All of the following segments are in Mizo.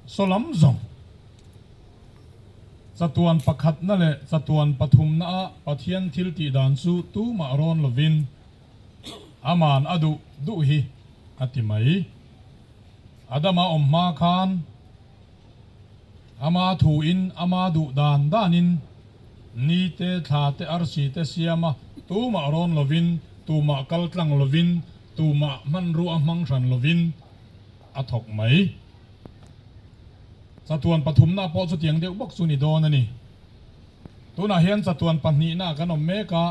Saw lam zawng. Chatuan pakhatna leh chatuan pathumna ah Pathian thil tih dan chu tumah rawn lovin aman a duh duh hi a ti mai. Adama awm hma khan ama thuin ama duh dan danin ni te, thla te, arsi te siam a tumah rawn lovin, tumah kal tlang lovin, tumah hmanrua hmang hran lovin a thawk mai. Chatuan pathumna pawh chutiang deuh bawk chu ni dawn a ni. Tunah hian chatuan pahnihna kan awm mek a,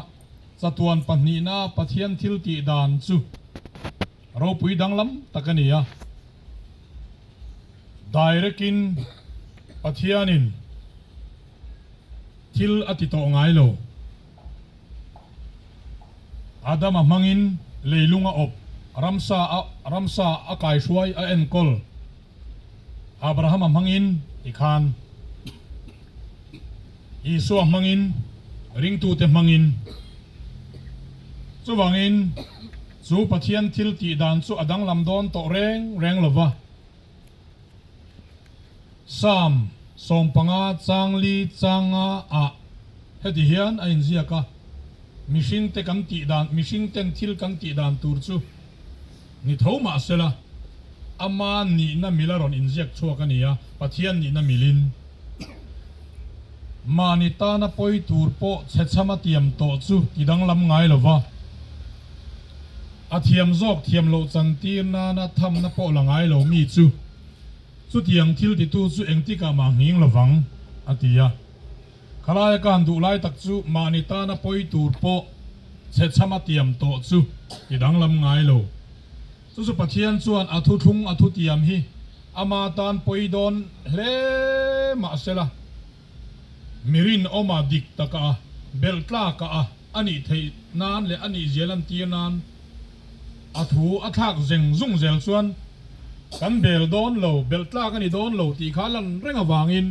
chatuan pahnihna Pathian thil tih dan chu ropui danglam tak a ni a. Direct-in Pathianin thil a ti tawh ngai lo. Adama hmangin leilung a awp, ramsa a ramsa a kaihruai a enkawl. Abrahama hmangin ti khan, Isua hmangin, ringtute hmangin. Chuvangin, chu Pathian thil tih dan chu a danglam dawn tawh reng reng lo va. Psalm 15 changli changa ah heti hian a inziak a, Mihringte kan tih dan, mihringten thil kan tih dan tur chu Ni tho mah sela, ama nihna mila rawn inziak chhuak a ni a, Pathian nihna milin. Mahni tana pawi tur pawh chhechhama tiam tawh chu ti danglam ngai lo va, a thiam zawk thiam loh chantir nana thamna pawh la ngai lo mi chu chutiang thil titu chu engtikah mah nghing lovang, a ti a. Khalaia ka han duh lai tak chu mahni tana pawi tur pawh chhechhama tiam tawh chu ti danglam ngai lo. Chu chu Pathian chuan a thuthlung a thutiam hi ama tan pawi dawn hle mah sela, mi rinawma dik taka a belh tlaka a a nih theih nan leh a nih zia lantir nan a thu a thlak zeng zung zel chuan kan bel dawn lo, belh tlak a ni dawn lo tih kha lan reng avangin,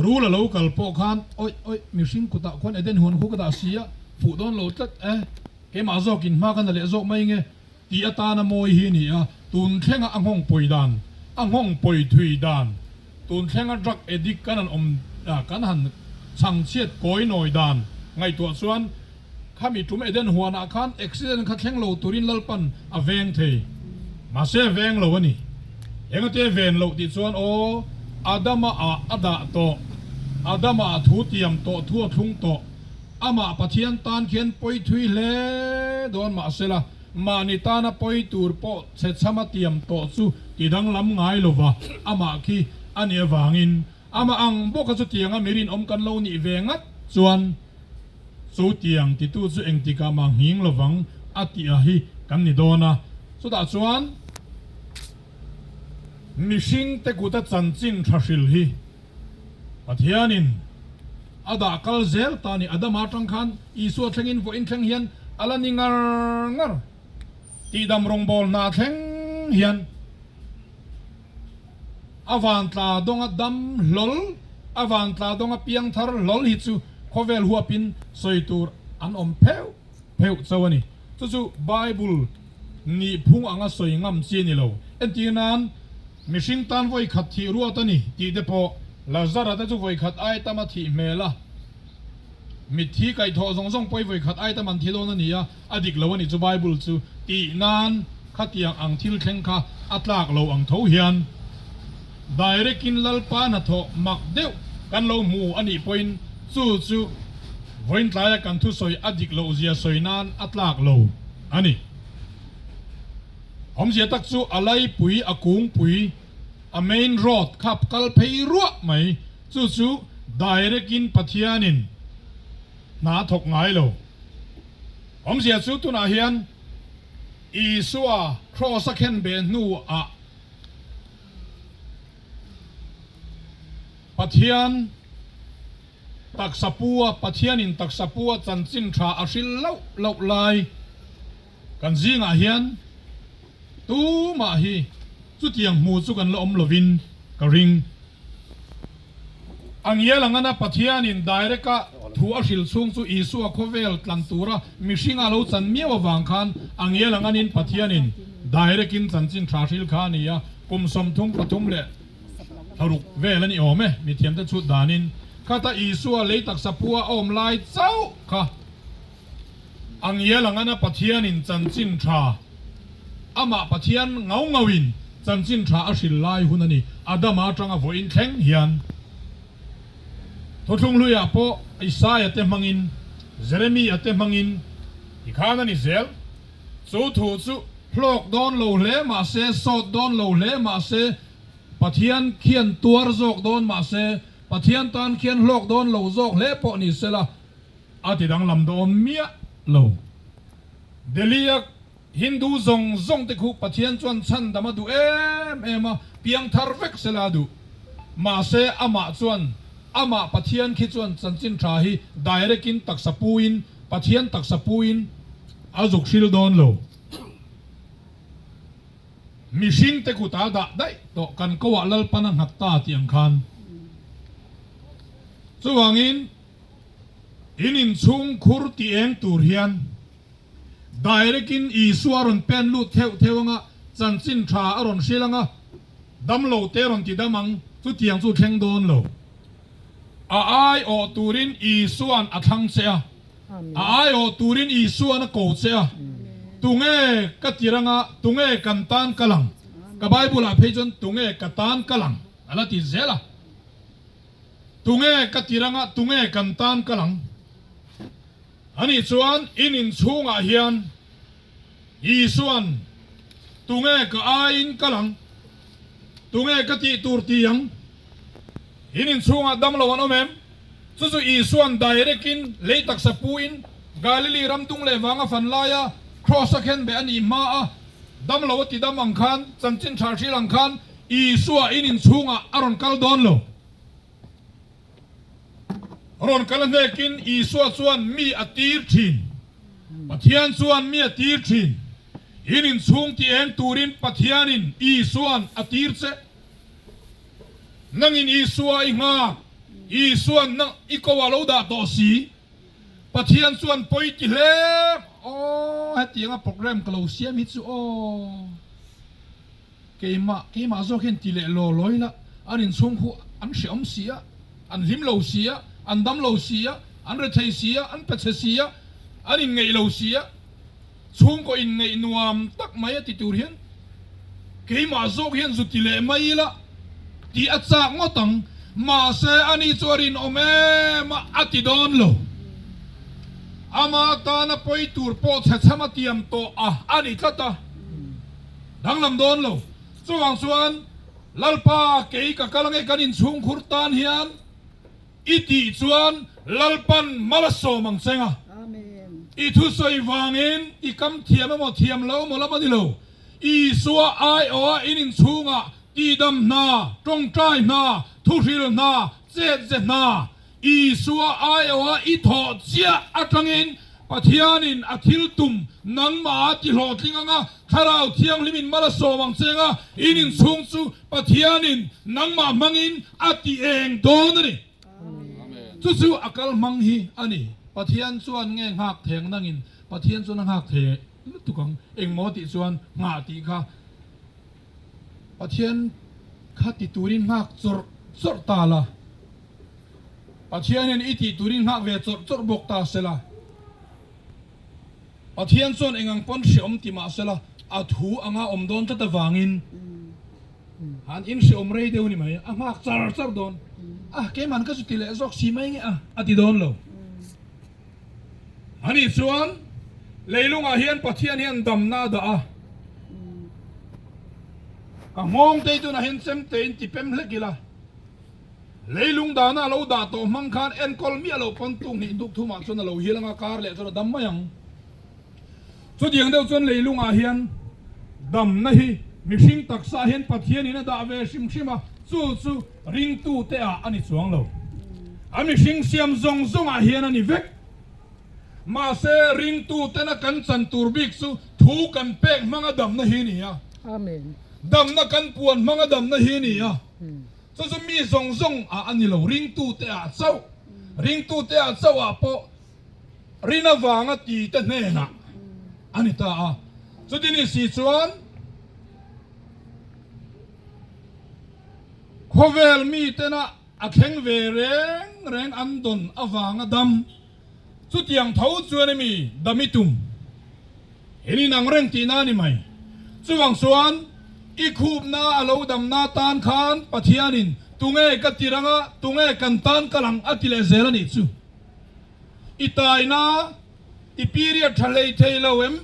Rul a lo kal pawh khan, Awih, awih, mihring kutah khuan Eden huan khu ka dah si a, fuh dawn lo tlat e, keimah zawkin hma ka na leh zawk mai nge, tih atana mawi hi a ni a, tun thlenga a nghawng pawi dan, a nghawng pawi thui dan, tun thlenga drug addict kan han awm, kan han chhangchhiat kawi nawi dan ngaihtuah chuan, Khami tum Eden huanah khan accident kha thleng lo turin Lalpan a veng thei. Mahse a veng lo a ni. Engate ven loh tih chuan aw, Adama ah a dah tawh, Adama ah thu tiam tawh, thu a thlung tawh. Amah Pathian tan khian pawi thui hle dawn mahsela, mahni tana pawi tur pawh chhechhama tiam tawh chu ti danglam ngai lova amah khi a nih avangin Amah ang bawka chutianga mi rinawm kan lo nih ve ngat chuan chu tiang titu chu engtikah mah nghing lovang a tih a hi kan ni dawn a. Chutah chuan mihringte kuta chanchin tha hril hi Pathianin a dah kal zel ta a ni. Adama atang khan Isua thlengin vawiin thleng hian a la ni ngar ngar. Tihdam rawngbâwl hna thleng hian. A vantla dawnga dam hlawl, a vantla dawnga piangthar hlawl hi chu khawvel huapin sawi tur an awm pheuh pheuh chauh a ni. Chu chu Bible nihphung anga sawi ngam chi a ni lo. Entir nan, mihring tan vawi khat thih ruat a ni tih te pawh Lazara te chu vawi khat ai tama thih hmel a, mitthi kaihthawh zawng zawng pawh hi vawi khat ai tam an thi dawn a ni a, A dik lo a nih chu Bible chu tih nan khatiang ang thil thleng kha a tlak lo ang tho hian direct in Lalpa hnathawh mak deuh kan lo hmu a nih pawhin chu chu vawiin tlaia kan thusawi a dik loh zia sawi nan a tlak lo a ni. Awmzia tak chu a laipui a kungpui a main road kha kal phei ruah mai chu chu direct in Pathianin hna a thawk ngai lo. Awmzia chu tunah hian Isua kraws a khen beh hnuah Pathian taksa pua Pathianin taksa pua chanchin tha a hril loh loh lai kan zingah hian tumah hi chutiang hmu chu kan la awm lovin ka ring. A ngial ang ana Pathianin direct-a thu a hril chhung chu Isua khawvel tlan tura mihring a lo chan miau avang khan a ngial ang anin Pathianin direct-in chanchin tha hril kha a ni a, kum 33 leh. Thlaruk vel a ni awm e, mithiamte chhut danin khata Isua lei taksa pua a awm lai chauh kha a ngial ang ana Pathianin chanchin tha amah Pathian ngau ngauin chanchin tha a hril lai hun a ni, Adama atanga vawiin thleng hian. Thuthlung hluiah pawh Isaia te hmangin, Jeremia te hmangin tikhan a ni zel. Chu thu chu hlawk dawn lo hle mahse, sawt dawn lo hle mahse, Pathian khian tuar zawk dawn mahse, Pathian tan khian hlawk dawn lo zawk hle pawh ni sela, a ti danglam dawn miah lo. Delhi-a Hindu zawng zawng te khu Pathian chuan chhandam a duh em em a, piangthar vek sela a duh. Mahse, amah chuan, amah Pathian khi chuan chanchin tha hi direct-in taksa puin, Pathian taksa puin a zuk hril dawn lo. Mihring te kut a dah daih tawh kan ko ah Lalpan a nghat ta tih ang khan. Chuvangin in inchhung khur ti eng tur hian direct in Isua a rawn pen lut theuh theuh anga chanchin tha a rawn hril anga damlo te rawn ti dam ang chutiang chu thleng dawn lo. A aiawh turin Isua'n a thlang che a. A aiawh turin Isua'n a ko che a, Tunge ka tir anga, tunge kan tan kal ang? Ka Bible-ah phei chuan tunge ka tan kal ang? a la ti zel a. Tunge ka tir anga, tunge kan tan kal ang? Anih chuan in inchhungah hian Isua'n tunge ka aiin kal ang? Tunge ka tih tur ti ang? In inchhungah damlo an awm em? Chu chu Isua'n direct-in lei taksa puin Galili ram dung leh vanga fan laia Kraws a khen beh a nih hma a, damlo a ti dam ang khan, chanchin tha hril ang khan Isua in inchhungah a rawn kal dawn lo. Rawn kal a hnekin Isua chuan mi a tir thin. Pathian chuan mi a tir thin. In inchhung ti eng turin Pathianin Isua'n a tir che. Nangin Isua i nghak, Isua'n nang i ko a lo dah tawh si. Pathian chuan pawi ti hle aw hetianga program ka lo siam hi chu aw. Keimah, keimah zawk hian ti leh law law ila, an inchhung khu an hreawm si a, an hlim lo si a, an dam lo si a, an rethei si a, an pe chhe si a, an inngeih lo si a, chhungkaw inngeih nuam tak mai a ti tur hian keimah zawk hian zu ti leh mai ila tih a chak ngawt ang. Mahse, ani chu a rinawm em a, a ti dawn lo. Ama tana pawi tur pawh chhechham a tiam tawh a, a ni tlat a. Danglam dawn lo. Chuvang chuan, Lalpa, kei ka kal ange kan inchhungkhur tan hian i tih chuan Lalpan mal a sawm ang cheng a. I thusawi vangin i kam thiam emaw thiam lo emaw lam a ni lo. Isua aiawha in inchhungah tihdam hna, tawngtai hna, thuhril hna, chetze hna, Isua aiawha i thawh chiah atangin Pathianin a thil tum nangmah a ti hlawhtling anga Thlarau Thianghlimin mal a sawm ang che anga in inchhung chu Pathianin nangmah hmangin a ti eng dawn a ni. Chu chu a kal hmang hi a ni. Pathian chuan nge nghak theng nangin Pathian chuan a nghak thei lutuk ang. Engmaw tih chuan nghah tih kha Pathian kha ti turin nghak chawrh chawrh ta la. Pathianin i tih turin nghak ve chawrh chawrh bawk ta sela, Pathian chuan eng ang pawn hreawm ti mah sela, a thu anga awm dawn tlat avangin han in hreawm rei deuh ni mai, a nghak char char dawn. A, keiman ka chu ti leh zawk si mai nge a, a ti dawn lo. Ani chuan leilungah hian Pathian hian damna a dah a, ka nghawng tei tunah hian chemte in ti pem hlek ila, Leilung dana a lo dah tawh hmang khan enkawl miah loh pawn tuk hnih duk thumah chuan a lo hil anga kar leh chuan a dam mai ang. Chutiang deuh chuan leilungah hian damna hi mihring taksa hian Pathianin a dah ve hrim hrim a, chu chu ringtute ah a ni chuang lo. A mihring siam zawng zawngah hian a ni vek. Mahse ringtutena kan chan tur bik chu thu kan pek hmanga damna hi a ni a. Damna kan puan hmanga damna hi a ni a. Chu chu mi zawng zawng ah a ni lo, ringtute ah chauh, ringtute ah chauh ah pawh rin avanga ti te hnenah a ni ta a. Chuti ni si chuan. Khawvel mitena a thleng ve reng reng an dawn avanga dam chutiang tho chuan emi dam i tum in inang reng tihna a ni mai. Chuvang chuan i khupna a lo damna tan khan Pathianin tunge ka tir anga tunge kan tan kal ang a ti leh zel a nih chu. I taina i period tha hlei thei lo em?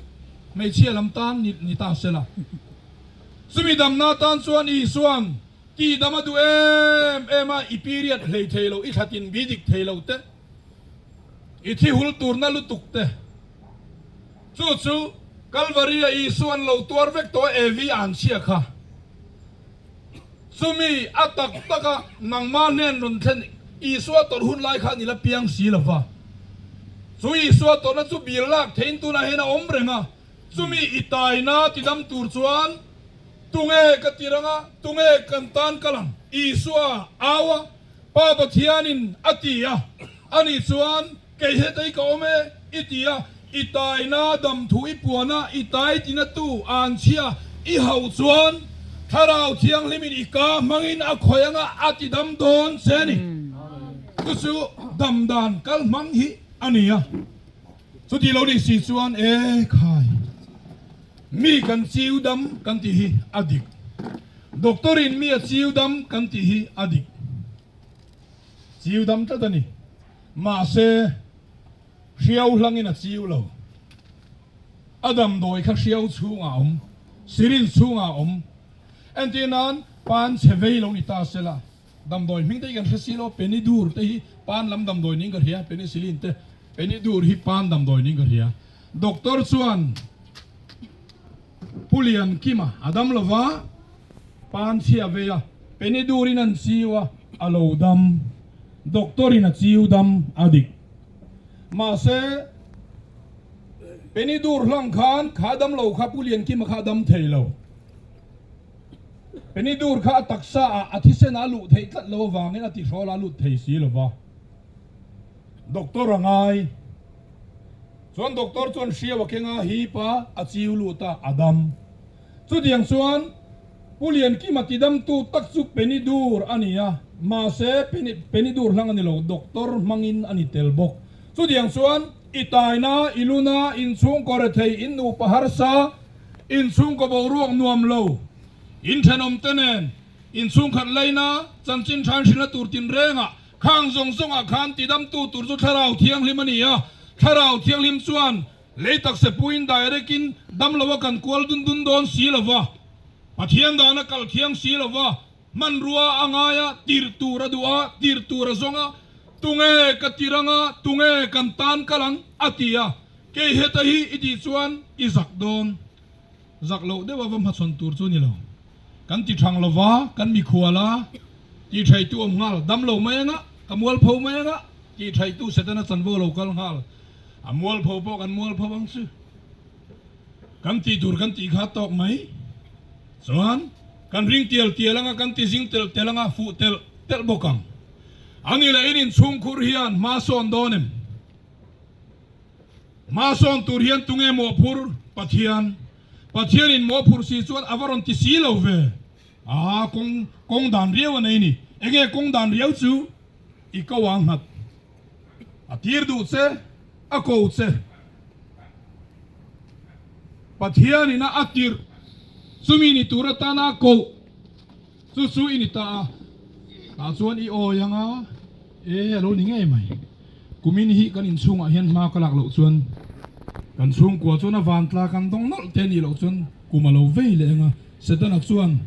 Hmeichhia lam tan ni ta se la. Chumi damna tan chuan Isua'n tih dam a duh em em a, i period hlei thei lo, i thlatin bi dik thei lo te, i thi hul turna lutuk te. Chu chu Kalvari-a Isua'n lo tuar vek tawh a Evi a an chhia kha. Chumi a tak taka nangmah hnen rawn thlen Isua tawrh hun lai khan i la piang si lo va. Chu Isua tawrhna chu bil lak theiin tunah hian a awm reng a. Chumi i taina tidam tur chuan tunge ka tir anga, tunge kan tan kal ang? Isua au a, Pa Pathianin a ti a, ani chuan kei hetei ka awm e i ti a, i taina dam thu i puan a, i tai tinatu anchhia i hauh chuan Thlarau Thianghlimin i ka hmangin a khawih anga a tidam dawn che a ni. Chu chu dam dan kal hmang hi a ni a. Chuti lo nih si chuan e khai, mi kan chiu dam kan tih hi a dik. Doctor in mi a chiu dam kan tih hi a dik. Chiu dam tlat a ni. Mahse, hriau hlangin a chiu lo. A damdawi kha hriau chhungah a awm, syringe chhungah a awm. Entir nan, pan chhe vei lo ni ta sela. Damdawi hming te hi kan hre si lo, Penidur te hi pan lam damdawi niin ka hria, Penicillin te, Penidur hi pan damdawi niin ka hria. Doctor chuan Pu Liankima a dam lo va, pan chhia vei a, Penidur in an chiu a, a lo dam. Doctor in a chiu dam a dik. Mahse, Penidur hlang khan kha dam lo kha Pu Liankima kha a dam thei lo. Penidur kha a taksa ah a thisen a luh theih tlat lo avangin a tihrawl a lut thei si lova. Doctor a ngai. Chuan doctor chuan hriau a keng a, hip a, a chiu lut a, a dam. Chutiang chuan Pu Liankima tidamtu tak chu Penidur a ni a, mahse Penidur hlang a ni lo, doctor hmangin a ni tel bawk. Chutiang chuan i taina, i luna, inchhungkaw rethei, in nupa harsa, Inchhungkaw boruak nuam lo, inthenawm te nen inchhungkhat laina chanchin thain hrilhna tur tinrengah khang zawng zawngah khan tidamtu tur chu Thlarau Thianghlim a ni a. Thlarau Thianghlim chuan lei taksa puiin direct in damlo a kan kual dun dun dawn si lo va, Pathian dan a kal thiang si lo va, hmanrua a ngai a, tir tur a duh a, tir tur a zawng a, tunge ka tir anga, tunge kan tan kal ang a ti a. Kei heta hi i tih chuan i zak dawn. Zak loh deuh a va hmachhawn tur chu a ni lo. Kan ti thang lova, kan mikhual a, tih thaitu awm nghal, dam lo mai anga, ka mualpho mai anga, tih thaitu Setana chanvo lo kal nghal. A mualpho pawh kan mualpho ang chu. Kan tih tur kan tih kha tawk mai. Chuan kan ring tial tial anga, kan ti zing telh telh anga, fuh telh telh bawk ang. A ni leh in inchhungkhur hian hma sawn dawn em? Hmasawn tur hian tunge mawhphur? Pathian. Pathianin mawhphur si chuan a va rawn ti si lo ve. Aa, kawng, kawng dan riau a nei ni. Enge kawng dan riau chu? I ko ang nghat. A tir duh che, a ko che. Pathianin a a tirh chumi ni tur atana a koh. Chu chu i ni ta a, tah chuan i awi ang a, e a lo ni ngei mai. Kumin hi kan inchhungah hian hma ka lak loh chuan kan chhungkua chuan a vantla kan dawng nawlh te nih loh chuan kum a lo vei leh ang a, Setana chuan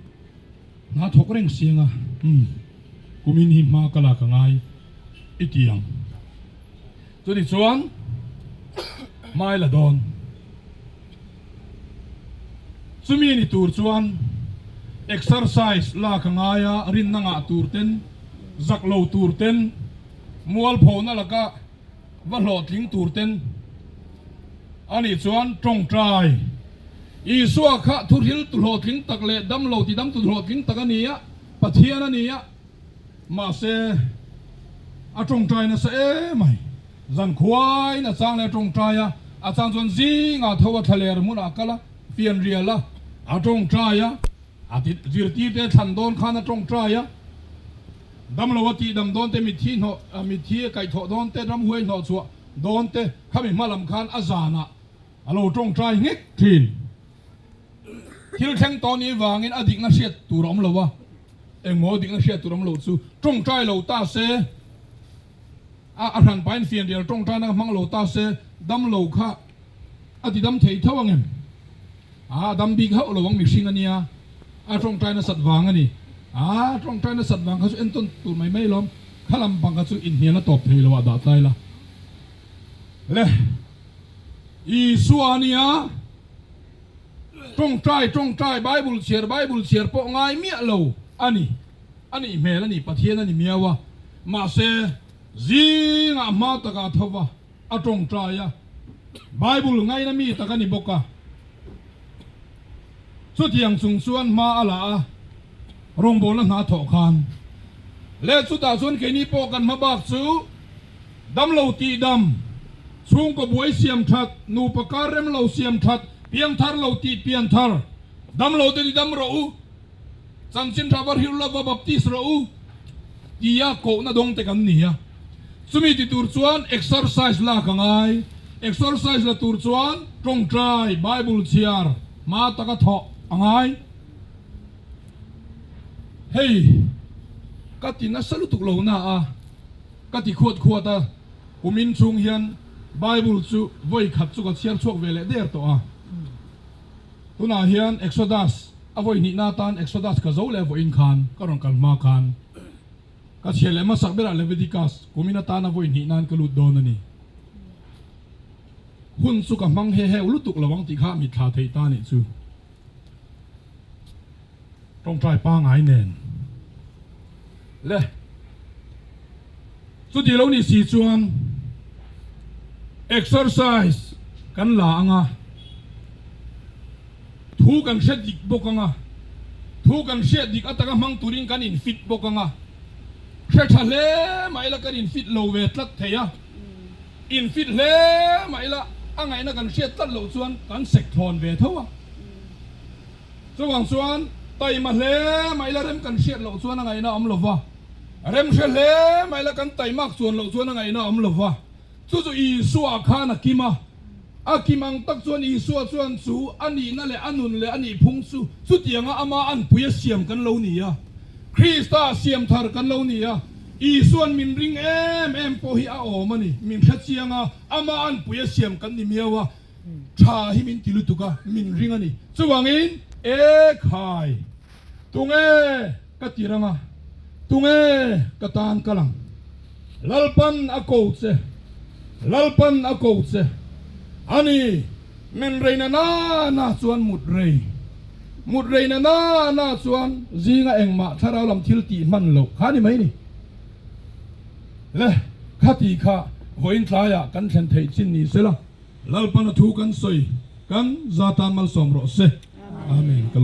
hna thawk reng si ang a, umm kumin hi hma ka lak a ngai i ti ang. Chutih chuan hmai la dawn. Chumi ni tur chuan exercise lak a ngai a, rinna ngah tur ten, zak lo tur ten, mualphona laka va hlawhtling tur ten a nih chuan tawngtai. Isua kha thuhril tu hlawhtling tak leh damlo tidam tu hlawhtling tak a ni a, Pathian a ni a. Mahse, a tawngtai nasa em mai. Zan khuain a chang leh a tawngtai a, a chang chuan zingah tho a thlaler hmunah a kal a, fian rial a, a tawngtai a, a ti zirtirte thlan dawn khan a tawngtai a. Damlo a tihdam dawn te, mitthi hnawh, mitthi a kaihthawh dawn te, ramhuai hnawh chhuah dawn te, khami hma lam khan a zanah a lo tawngtai nghek thin. Thil thleng tawh nih vangin a dikna hriat tur a awm lo a, engmaw dikna hriat tur a awm loh chu tawngtai lo ta se, a a hran pahin fianrial tawngtaina hmang lo ta se, damlo kha a ti dam thei tho ang em? A dam bik hauh lo ang mihring a nia, a tawngtai nasat vang a ni. A tawngtai nasat vang kha chu entawn tur mai mai lawm, kha lam pang kha chu inhnial a tawp thei lo ah dah tlai la. Le, Isua a nia, tawngtai tawngtai, Bible chhiar Bible chhiar pawh ngai miah lo a ni, a nih hmel a ni, Pathian a ni miau a, mahse zingah hma takah tho va, a tawngtai a, Bible ngaina mi tak a ni bawk a. Chutiang chung chuan hma a la a, rawngbawlna hna thawh khan leh chutah chuan keini pawh kan hma bak chu damlo tihdam, chhungkaw buai siam that, nupa kar rem lo siam that, piangthar lo tih pianthar, damlo te ti dam rawh u, Chanchin tha va hrilh lova baptist rawh u tia kohna dawng te kan ni a. Chumi ti tur chuan exercise lak a ngai. Exercise la tur chuan tawngtai, Bible chhiar, hma taka thawh a ngai. Hei ka ti nasa lutuk lo na a, ka ti khuat khuat a, kumin chhung hian Bible chu vawi khat chu ka chhiar chhuak ve leh der tawh a. Tunah hian Exodus a vawi hnihna atan Exodus ka zo leh vawiin khan ka rawn kal hma khan ka chhiar leh hmasak berah Leviticus kumin atana vawi hnih nan ka lut dawn a ni. Hun chu ka hmang he heu lutuk lo ang tih kha mitthla thei ta nih chu. Tawngtai pangai nen le chuti lo nih si chuan exercise kan la ang a, thu kan hre dik bawk ang a, thu kan hriat dik atanga hmang turin kan in fit bawk ang a, hre tha hle mah ila kan in fit lo ve tlat thei a, in fit hle mah ila a ngaihna kan hriat tlat loh chuan kan sek thlawn ve tho a. Chuvang chuan taima hle mah ila rem kan hriat loh chuan a ngaihna a awm lo va, rem hre hle mah ila kan taimak chuan loh chuan a ngaihna a awm lo va. Chu chu Isua khan a kim a, a kim ang tak chuan Isua chuan chu a nihna leh a nun leh a nihphung chu chutianga ama anpui a siam kan lo ni a, Krista siam thar kan lo ni a, Isua'n min ring em em pawh hi a awm a ni, min hre chiang a, ama anpui a siam kan ni miau a. Tha hi min ti lutuk a, min ring a ni. Chuvangin, E khai, tunge ka ti rang a, tunge ka tan kal ang? Lalpan a ko che, Lalpan a ko che a ni. Men reina na na chuan mut rei, mut reina na na chuan zinga engmah thlarau lam thil tih hman loh kha a ni mai ni. Le, khati kha vawiin tlaiah kan thlen theih chin ni sela, Lalpana thu kan sawi kan za tan malsawm rawh se. Amen. Ka lawm.